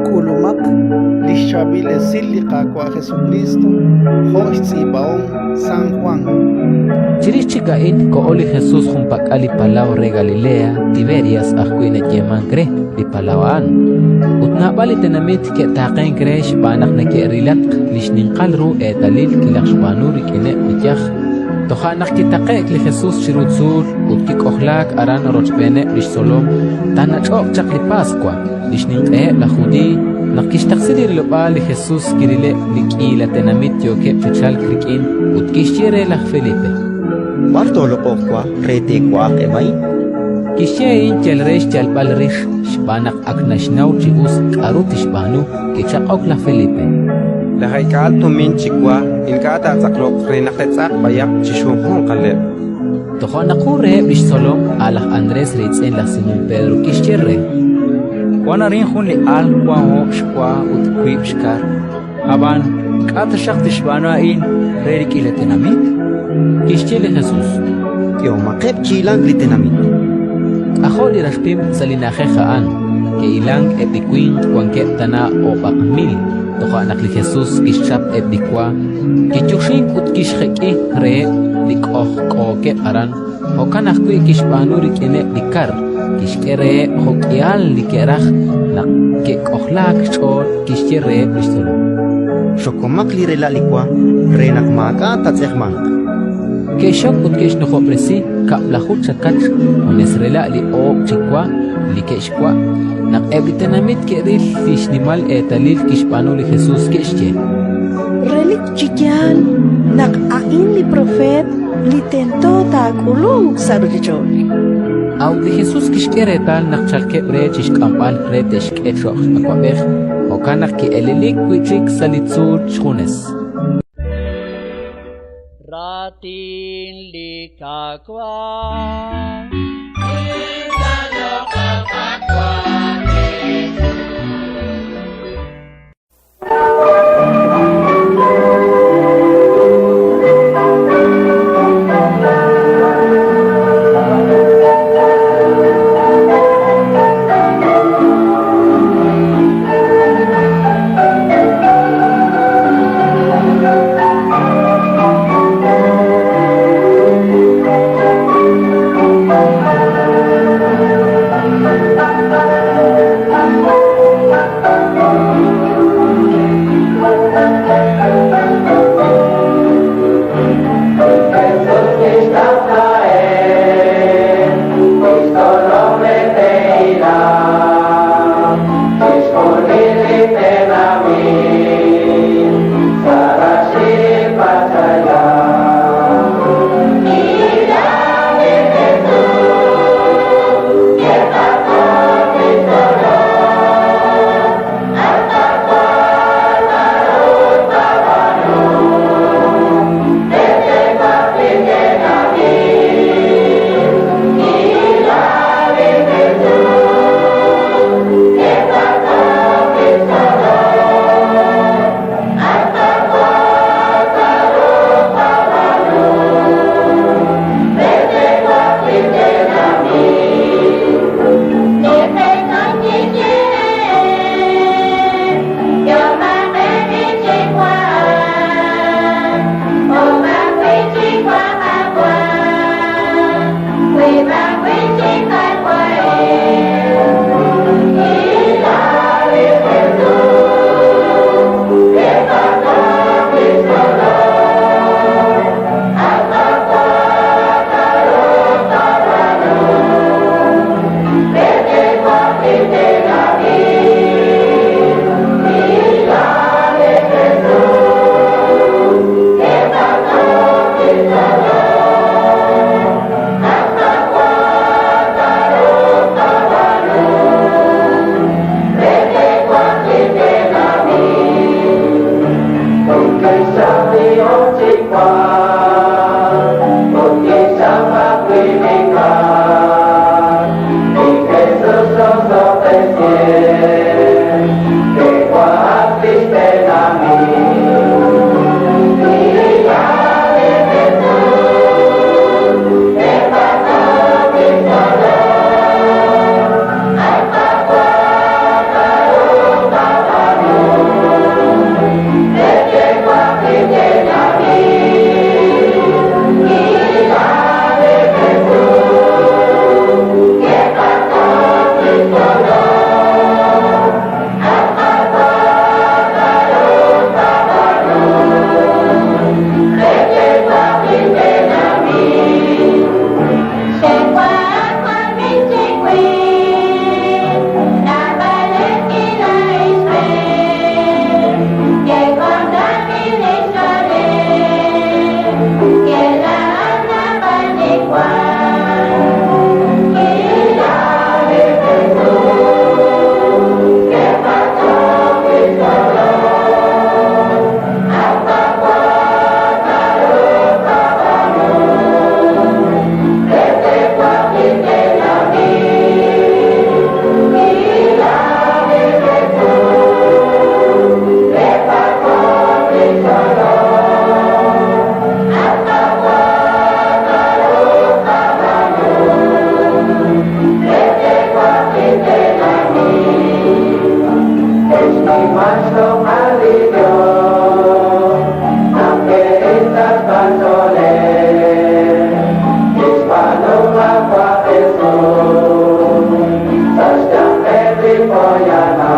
K'ulumaq li xChaab'il Esil li Qaawa' Jesukriist jo' xtz'iib'ahom San Jwan. Chirix chik a'in koho li Jesus junpak'al li palaw re Galilea, Tiberias ajwi' nayeemank re li palaw a'an. Ut naab'al li tenamit ke'taaqenk re xb'aan naq neke'rilatq li xninqal ru eetalil kilajxb'aanu rik'ineb' li yaj. Toja' naq kitaqe'k li Jesus chiru tzuul ut kik'ojlaak aran rochb'eeneb' li xtzolom. Taanach'oq chaq li Paswa, li xninq'eheb' laj Judiiy. Naq kixtaqsi li rilob'aal li Jesus kirileb' li k'iila tenamit yookeb' chi chalk rik'in ut kixye re laj Felipe: B'ar tooloq'oq wa re te'wa'aq eb' a'in? Kixye a'in yal re xyalb'al rix, xb'aan naq ak naxnaw chi us k'aru tixb'aanu. Kichaq'ok laj Felipe: Lajeek'aal tumin chi wa ink'a' taatz'aqloq re naq te'tz'aq b'ayaq chi xjunjunqaleb'. Toja' naq jun reheb' li xtzolom, a' laj Andrés riitz'in laj Simón Pedro, kixye re: Wank arin jun li al wank oob' xwa ut wiib' xkar. Ab'an k'a' taxaq tixb'aanu a'in re li k'iila tenamit? Kixye li Jesus: K'ehomaqeb' chi hilank li tenamit. K'ajo' li raxpim sa' li na'ajej a'an. Ke'hilank eb' li winq wankeb' tana oob'aq mil. Toja' naq li Jesus kixchap eb' li wa, kiyoxink ut kixjek'i reheb' li k'ojk'ookeb' aran. Jo'kan ajwi' kixb'aanu rik'ineb' li kar, kixk'e reheb' jo'k'ihal li ke'raj. Naq ke'k'ojlaak xch'ool, kixye reheb' li xtzolom: Xokomaq li rela' li wa re naq maak'a' taatz'eqmanq. Ke'xxok ut ke'xnujob'resi kab'laju chakach junes rela' li oob' chi wa li ke'xwa'. Naq eb' li tenamit ke'ril li xnimal eetalil kixb'aanu li Jesus, ke'xye: Relik chi yaal naq a'in li propeet li tento taak'ulunq sa' ruuchich'och'. A'ut li Jesus kixk'e reetal naq chalkeb' re chi xk'amb'al re te'xk'e cho'q awab'ej, jo'kan naq ki'elelik wi' chik sa' li tzuul xjunes. Raatin li Qaawa'. Kixb'aanu Qaawa' Jesus sa' xyanqeb' li poyanam.